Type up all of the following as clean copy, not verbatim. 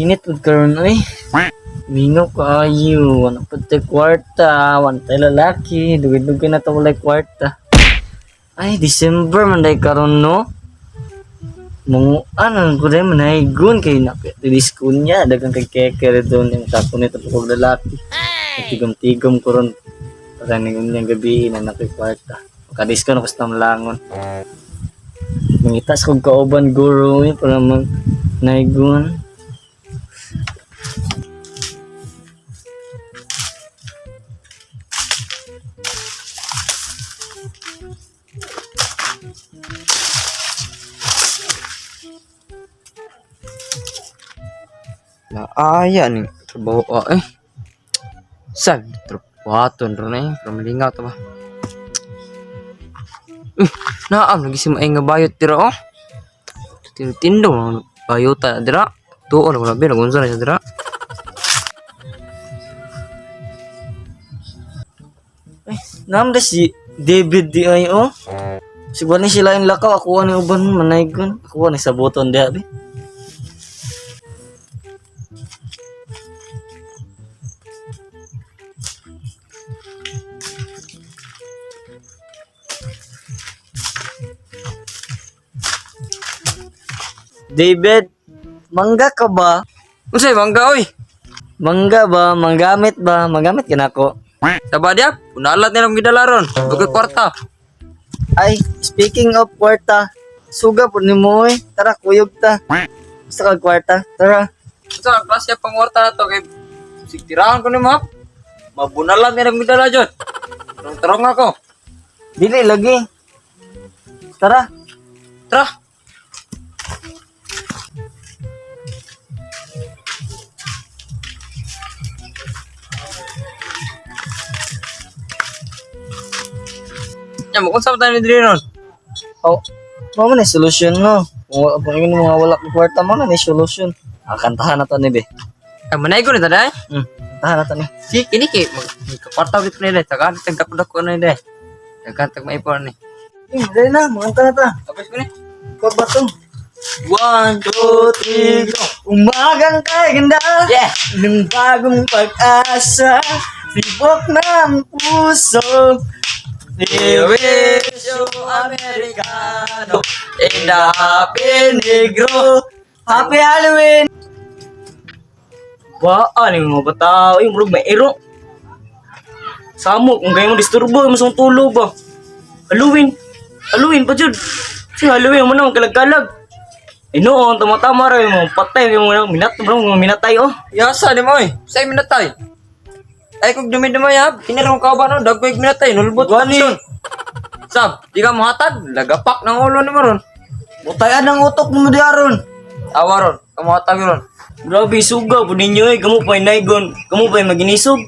Init pud karon oy. Mingaw kaayo, wala pud tay kwarta, wala tay lalaki, dugay-dugay na ta walay kwarta. Ay, December man day karon, no. Munguan ko dai manaygon kay na disco niya daghang kay keke doon yung kapunit at kog lalaki. Tigom-tigom ko ron para ning unyang gabi na nakoy kwarta. Maka-disco na ko sa tamlangon. Mangitas kog kauban guro eh, para mag naigon. Naaya ni trabaho ah, eh. Saan? Trabahaton ron eh. Pero malingaw to ba? Eh, naam lagi si maay nga bayot dira oh. Tintindo bayota dira. Tuon na labi nagunsa na siya dira. Naam da si David di ay oh. Siguro ni sila yung lakaw, ako ni uban manaygon. Ako ni sabuton diha be. David, mangga ka ba? Unsay mangga oy? Mangga ba? Manggamit ba? Manggamit ka nako. Saba diap, unalat nila gidala ron. Dugay kwarta. Ay, speaking of kwarta, suga po ni mo eh. Tara, kuyog ta. Gusto ka kwarta? Tara. Unsa ang klase pang kwarta na to kay sigtirahan ko ni map. Mabunalat nila gidala jud. Tarong tarong ako. Dili lagi. Tara. Tara. Ya, mo kung tayo ni diri ron. Oh, mao man ni solusyon no. Kung wala pa yun, mga wala kang kwarta mo na ni solusyon. Ah, kantahan na to ni be. Ay, manay ko ni taday. Kantahan na to ni. Si kini kay magkakwarta gid ni dai. Tagaan tag dako na ni dai. Tagaan tag maipon ni. Eh, dali na, magkanta na ta. Tapos ko ni. Ikaw ba to? One, two, three, go! Umagang kay ganda Yeah. ng bagong pag-asa, tibok ng puso. We wish you Americano in the happy Negro. Happy Halloween! Ba, ano yung mga bata? Ay, murag may ero. Samo, kung kayo mo disturbo, mas ang tulog ba? Halloween! Halloween pa, Jud! Si Halloween mo na, magkalag-kalag. Eh noon, tama-tama rin, mga patay, yung mga minat, bro, mga minatay, oh. Yasa ni mo eh. Say minatay. Ay kung dumi-dumay ha, kinarong ka ba no? Dagkoy minatay, nulbot. Gani. Action. Sab, di ka muhatag, lagapak ng ulo ni mo ron. Butayan ang utok mo di aron. Awa ron, kamuhatag ron. Grabe, suga po ninyo eh. Kamu pa'y naigon. Kamu pa'y maginisog.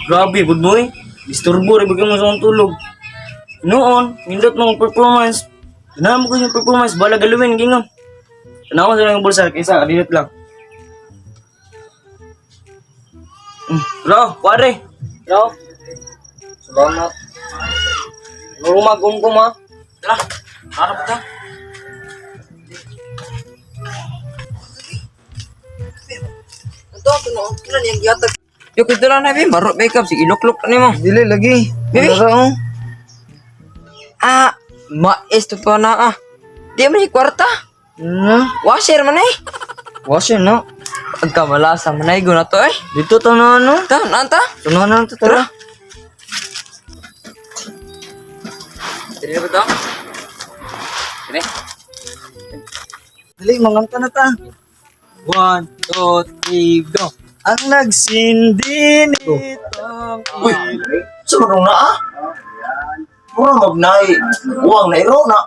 Grabe, good boy. Disturbo, rin mo sa akong tulog. Noon, nindot mong performance. Tanawa mo ko yung performance. Bala galuin, gingon. Tanawa sa lang yung bulsa. Kaysa, kadinot lang. Bro, kuwari. Bro. Salamat. Rumagumgum ha. Tara, harap ka. Ito, ito no, kila niyang gihatag. Yo, kito lang na, be, marot makeup, sige, iluklok na nimo. Dili lagi. Bibi. Wala oh. Ah, mais to pa na ah. Di man ni kwarta. No. Washer man eh. Washer no. Pagkamalasa manay na to eh. Dito tanawa no. Ta, nanta. Tanawa na to, tara. Dili ba to? Dili. Dali, manganta na ta. 1, 2, 3, go. Ang nagsindi nitong Uy, sunong na ah. Mura magnay. Uwang na iro na.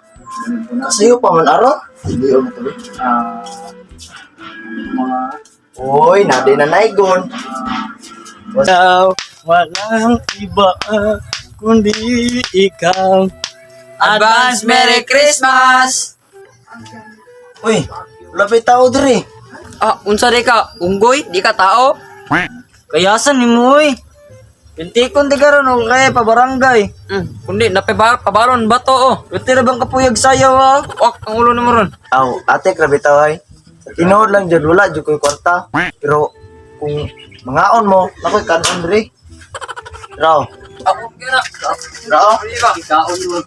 Kasayo pa man aron. Uy, nadi na naigon. Ikaw, walang iba kundi ikaw. Advance Merry Christmas! Uy, wala pa'y tao diri. Ah, unsa di ka? Unggoy? Di ka tao? Kayasan ni mo oy. Pintikon di karon o kaya pa barangay. Kundi napay pabalon bato oh. Pwede ra bang kapuyag sayaw ah? Wak ang ulo nimo ron. Aw, ate, grabe tao ay. Tinuod lang jud, wala jud ko'y kwarta. Pero kung mangaon mo, nakoy kanon diri. Raw. Ako kira. Raw. Ikaon mo.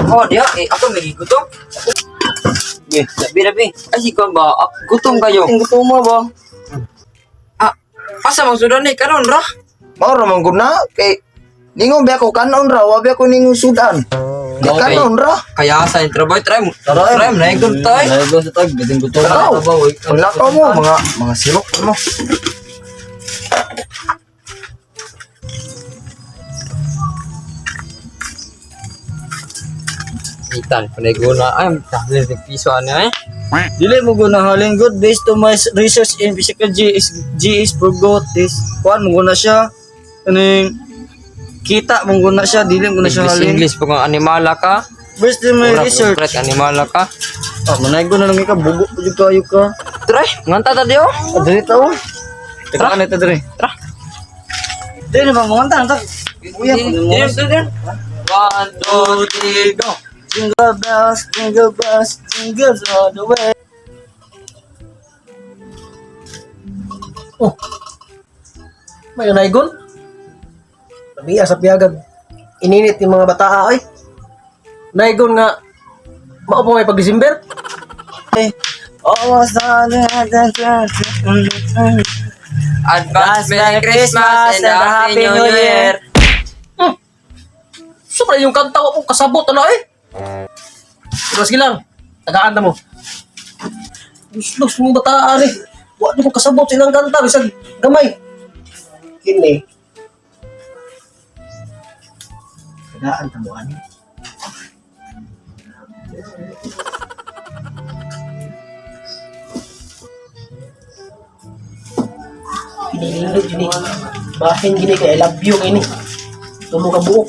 Oh, diya eh ako may gutom. Sige. Labi labi. Ay si kuan ba? Ah, gutom kayo. Ang gusto mo ba? Ah, asa man sudan ni karon ra? Mao ra man gud na kay ningon ba ako kanon ra, wa ba ako ningon sudan. Kay Okay. kanon ra. Kaya sa yung trabaho, try mo. Tara, Try mo, naigong tayo. Naigon sa tag, bitin gutom Tara. na trabaho. Paglakaw mo mga silok mo. Itan, panay-guna. Ay, dahil ng piso ano eh. Dili mo guna halin good based to my research in physical G is G is for goat this kuan mo guna siya kaning kita mo guna siya dili mo na siya English, halin English, pag ang animala ka. Based to my Ura, research. Correct, animala ka. Ah, manay na lang ka bugo pa jud kayo ka. Try, nganta ta diyo. Ah, dili ta oh. Teka na ito diri. Tara. Dili ba mo nganta ta? Kuya, One, two, three, go. Jingle bells, jingles all the way. Oh. May naigon. Labiya sa piyagag. Ininit yung mga bataa ay. Naigon nga mao pa may pag-December. Almost done. Advance Merry Christmas and a Happy New Year. Sobra yung kanta wa po kasabot ano eh. Pero sige lang, tagaan na mo. Useless mong bataan eh. Wa ko kasabot silang kanta bisag gamay. Kini. Tagaan ta mo ani. Pinilindot gini. Bahin gini kay I love you kini. Tulo ka buok.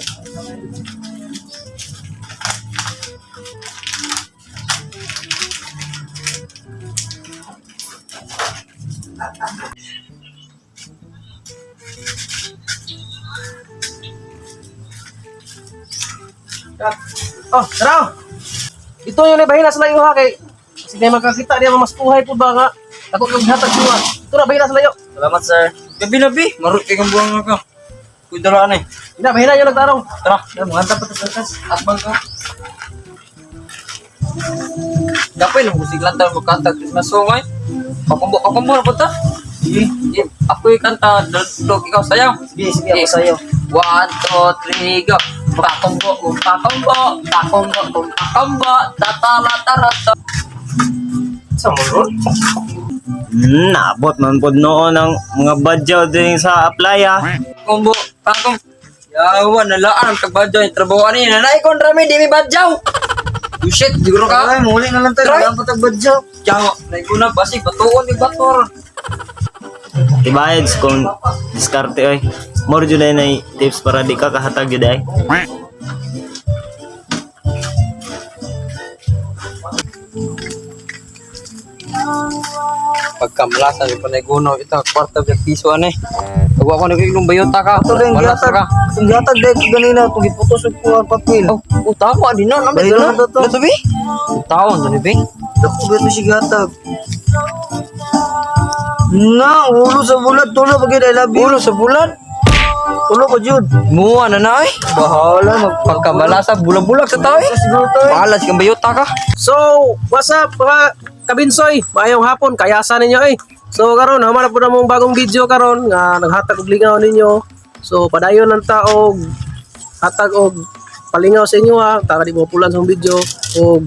Oh, tara. Ito yung nabahina sa layo ha kay sige makakita niya mamaskuhay po ba nga. Ako kang hatag siya. Ito na bahina sa layo. Salamat, sir. Gabi na, bi. Marot kay kang buwang ka. Kuy dala na eh. Ina bahina yung nagtarong. Tara, Tara, manganta pa ta sa tas. atbang ka. Dapat nang gusiglan tayo magkanta Christmas song ay. Kakumbo, kakumbo na po ta. Sige. Sige, ako yung kanta, dog, ikaw sayaw. Sige, sige, ako sa'yo. One, two, three, go. Pakumbo, pakumbo, pakumbo, pakumbo, tatara, tarata. Sa mo ron? Naabot man pod noon ang mga badyaw din sa playa. Pakumbo, pakum. Yawa, nalaan ang kagbadyaw yung trabaho ani. Nanay kon rami, di mi badyaw. Oh shit, siguro ka. Ay, muli na lang tayo. Try. Wala pa tag badyaw. Yawa, naiguna, basig, batuon yung bator. Tibayad kung diskarte oy. More jud ay nay tips para di ka kahatag jud ay. Pagkamalasan yung panay-guno, ito, kwarta ng piso ani. Gawa ko nagiging bayota ka. Ito Malas ka. Itong gihatag dahil ko ganina itong giputos og kuha ang papel. Oh, oh, tama din no. Namit Dahil na. na to. Ano to, bi? Taon to ni bi. Dako ba ito siya gihatag? Na, ulo sa bulat. Tulo pag I love you. Ulo sa bulan. Tulo ko jud. Muwa na na eh. Bahala mag Pagkamalasa, bulag-bulag sa tao eh. Siguro to eh. Bahala si kang bayota ka. So, what's up mga kabinsoy? Maayong hapon, kayasa ninyo eh. So karon, human na po na mong bagong video karon nga naghatag og lingaw ninyo. So padayon ng taog hatag og palingaw sa inyo ha, tara di mo pulan sa mong video og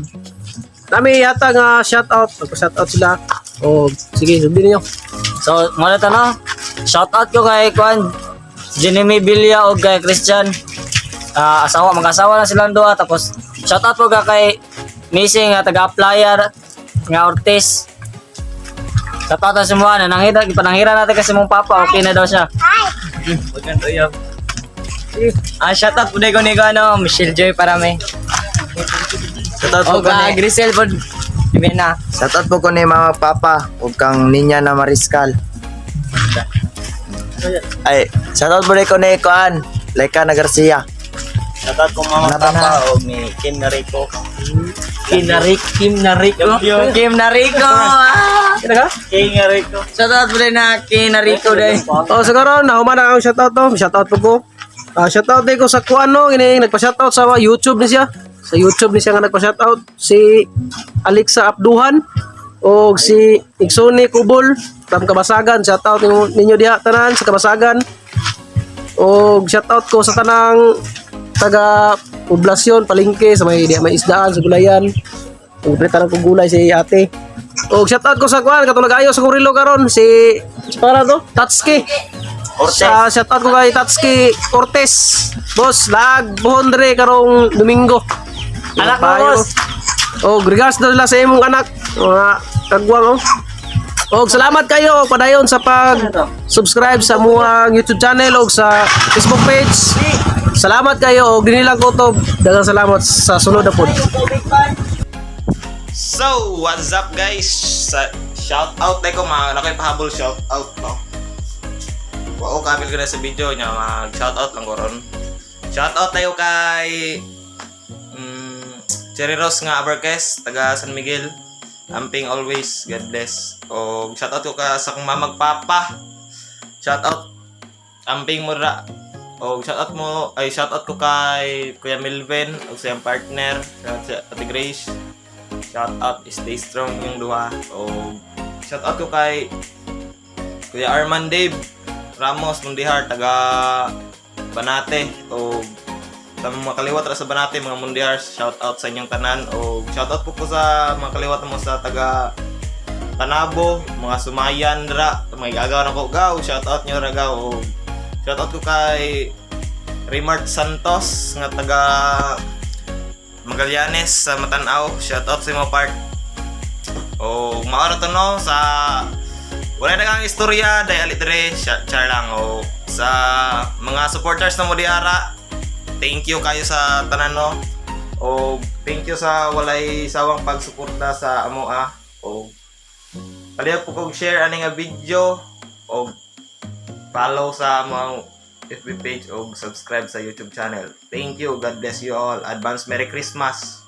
nami yata nga shout out, magpa-shout out sila. Og sige, sundin ninyo. So, muna ta no. Shout out ko kay Kwan Jeremy Villa o kay Christian. Ah, asawa, mag-asawa na silang duha tapos shout out po ka kay Missy nga taga-applyer nga Ortiz. Shout out sa mga nanangira, ipanangira natin kasi mong papa, okay na daw siya. Ah, shout out po ko ni ko, ano, Michelle Joy para may. Shout out O po ko ka, ni Grisel po. Jimena. Shout out po ko ni Mama Papa ug kang Ninya na Mariscal. Ay, shout out po ni ko ni Kuan, Laika na Garcia. Shout out ko mama Laban na. papa o ni Kim Narico. Kinarik, Kim Nariko. Kim Nariko. Ah! Kina ka? Kim Nariko. Shout out pala na Kim Nariko dai. Oh, siguro nahuman na ang shoutout to. Shoutout po ko. Ah, shoutout din ko sa kuan no, ini nagpa-shoutout sa YouTube ni siya. Sa YouTube ni siya nga nagpa-shoutout si Alexa Abduhan o si Igsoni Kubol from Kabasagan. Shoutout ninyo diha tanan sa Kabasagan. O shoutout ko sa tanang taga poblasyon palengke sa may diha may isdaan sa gulayan. Ug pre tanang kong gulay si ate. Og shoutout ko sa kuan katong nag-ayo sa kurilo karon si para to Tatsuki. Cortez. Sa shoutout ko kay Tatsuki Cortez. Boss, lag buhon dre karong Domingo. Anak mo, Payo. boss. Og regards daw sila sa imong anak, mga kagwang oh. Og salamat kayo padayon sa pag subscribe sa muang YouTube channel og sa Facebook page. Salamat kayo og dinhi lang ko to. Daghang salamat sa sunod na pod. So, what's up, guys? Sa shout out ko mga nakoy pahabol shout out no. Wa ko kapil ko na sa video niya mag shout out lang ko ron. Shout out tayo kay Cherry Rose nga Abarquez, taga San Miguel. Amping always, God bless. O shout out ko ka sa akong mamag papa. Shout out Amping mo ra. O shout out mo ay shout out ko kay Kuya Melvin o sa iyang partner, shout out sa Ate Grace. Shout out, stay strong yung duha. O shout out ko kay Kuya Arman Dave Ramos Mundihar taga Banate o sa mga kaliwat ra sa Banate mga Mundihar, shout out sa inyong tanan o shout out po ko sa mga kaliwat mo sa taga Panabo, mga Sumayan ra, mga gagaw na ko gaw, shout out nyo ra gaw. O shout out ko kay Raymart Santos nga taga Magallanes sa Matanaw. Shout out sa imo part. O maoro to no sa wala na kang istorya dahil alit dire char lang o sa mga supporters na mo diara. Thank you kayo sa tanan no. O thank you sa walay sawang pagsuporta sa amo ah. O palihog po kog share ani nga video o follow sa among FB page o subscribe sa YouTube channel. Thank you. God bless you all. Advance Merry Christmas.